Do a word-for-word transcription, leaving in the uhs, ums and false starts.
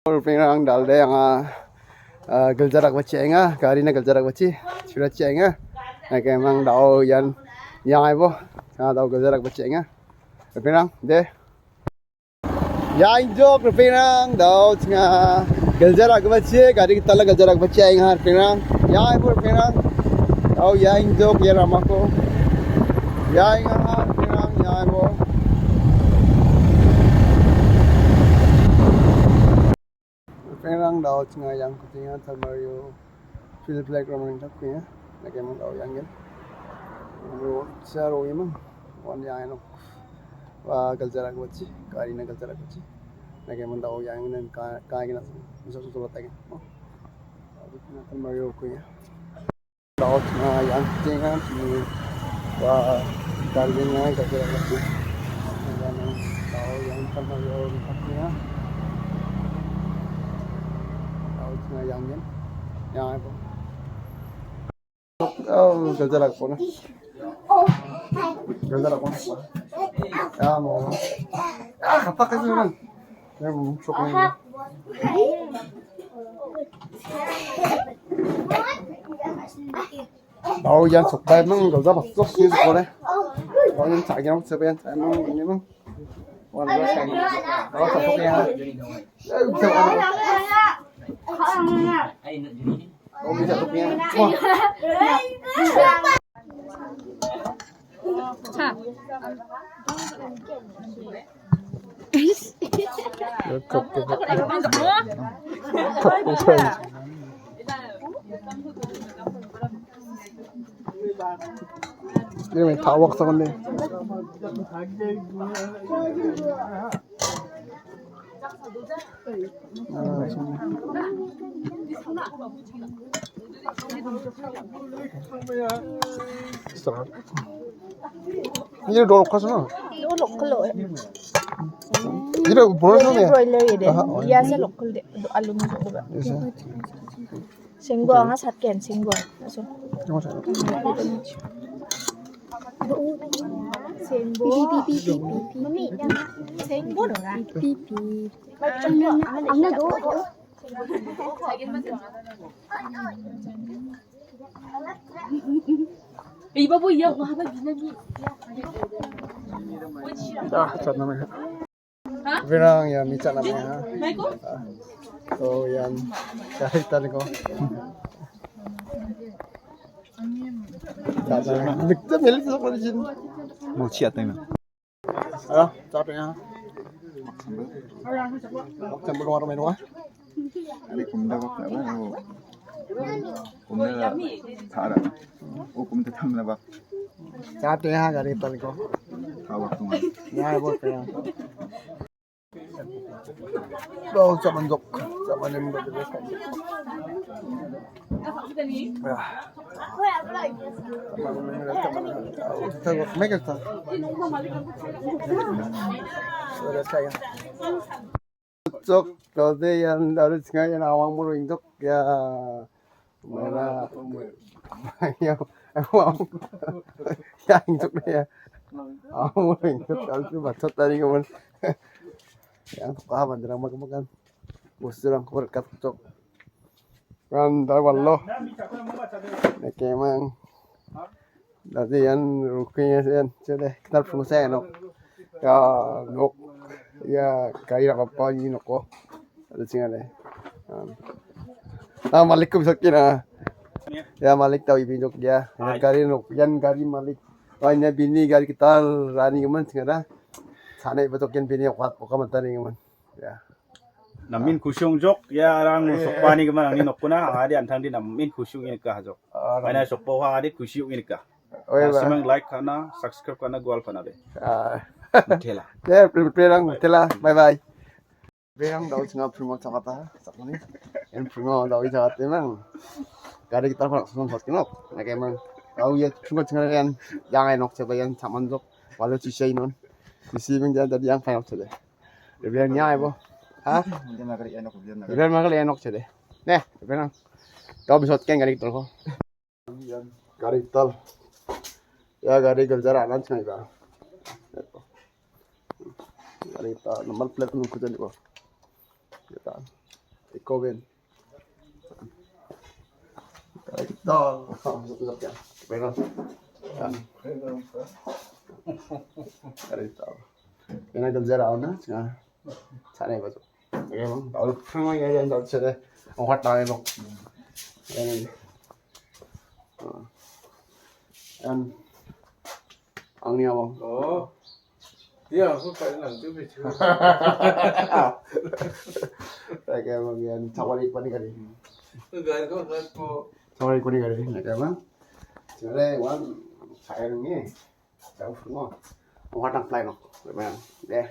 Ripengrang, da·alde anga, ah, gilja dakbachienga, garina gilja dakbachi, chura chienga. Nake mang dao ian, iang aibo, anga dao gilja dakbachienga. Ripengrang, de. Ia injok ripengrang, dao chinga gilja dakbachi, gari gitala gilja dakbachienga ripengrang. Ia aibo ripengrang. Dao ia injok ia ramako. Ia inga ripengrang, ia aibo. Ripengrang dao chinga ian kuchinga Thalmario field playground ringchakkuya. Nake mang dao ian gen. Ro siaro imang. Wan ian nok. Wa gilja dakbachi. Garina gilja dakbachi. Nake mang dao ian gen ka, ka gen asu. Bisa susu lotake. Thalmario kuya. Dao chinga ian chinga chinga. Wa, darling ian gilja dakbachi. Dao ian Thalmario ringchakkuya. Dao chinga ian gen. Ian aibo. Oh, gilja dakbona. Gilja dakbona. Ya, mo. Ah, apa ka sunan? Ya, mo, sok ni. Dao ian sokbaimang, gilja baksok ni sokore. Dao ian chagiang sebayan chaimang, ini mang. Wan, dao chagiang. Dao chagiang. Ya, bisa. 자. 이름이 다 옥사건데. 아, 정말. 이리 넣어놓고 하잖아. 이거 로컬로 해. 이리 뭐라 이게 하네. Broiler 이래. 아하, 어. 이아서 로컬 돼. 알루미늄. 그래서. Senggo anga satken, senggo. Aso. Senggo. Mami, senggo dong. Pipi. Ang na do. Iba bo iya ko haba binagi. Ah, chat nama ya. Ripengrang, ian mi chat nama ya. Ah. Oh, ian. Chat nama ko. Chat nama. Bikta milik sa ko jin. Mo chi ateng na. Alo, chat nama ya. Chat nama ya. Ani kumda bak na ba. Kumda thara. O kumda thamna bak. Chat nama ya, gari tal ko. Thawa kuma. Ya, bo kaya. Dao, chaman jok. Chaman yang dah. Ya. Chaman yang dah, chaman. Thawa, mai kasta. Sudah saya. Sok, dao de ian, dao de chinga ian awang boro ingtok ya. Mara. Ya, awang. Ya, ingtok de ya. Awang boro ingtok, dao de bachot tari ko man. Ya, apa bandera makan-makan. Bosturang ko berkat sok. Kan dao ballo. Nake mang. Dao de ian rukni ian, chede, kitar phungo sa nok. Ya, nok. Ya, gari rak apa ni noko. Ada chinga de. Ah, malik ko bisok kina. Ya, malik dao ibi jok ya. Ian gari nok, ian gari malik. Oh, ian bini gari kitar rani keman chinga da. Sana ibi jok ian bini okat, okat mata ni keman. Ya. Namin kusiong jok, ya, arang sokpani keman angni nokkona, angadi antang di namin kusiong ini kah jok. Ah, mana sokpo ha adi kusiong ini kah. Oh, ya, simang like kana, subscribe kana, gual kana de. Ah. Tela. Ya, pre-, pre-, lang, tela. Bye bye. Ripengrang dao chinga phungo chakata, chakani. En phungo dao i chakate mang. Gari gitar phungo chakata nok. Nake mang. Dao ya phungo chinga ian, ian ai nok chaba ian chaman jok. Walo chisai non. Isi mang jadi ian kai nok chale. Ripengrang nia ibo. Ha? Dia magar ian nok, dia magar. Ripengrang magar ian nok chale. Ne, ripengrang. Dao bisot ken gari gitar ko. Gari tal. Ya, gari gilja ra·na chinaiba. Gari tal, number plate nungku jani bo. Ya, tal. Iko bin. Ito. Pero, yan. Ito. Yan ang ganjera na. Sana ba. Oke, Bang. Tahu semua ya yang tahu saya. Ongkat tangan, Bang. Yan. Yan. Ang niya, Bang. Oh. Iya, aku tak nak tu bicara. Oke, Bang, yan. Sabar, ikut ni kali. Enggak, aku nak kau. Sabar, ikut ni kali. Oke, Bang. Sore, Bang. Saya ni. Jauh semua. Ongkat tang play, Bang. Bang. Deh.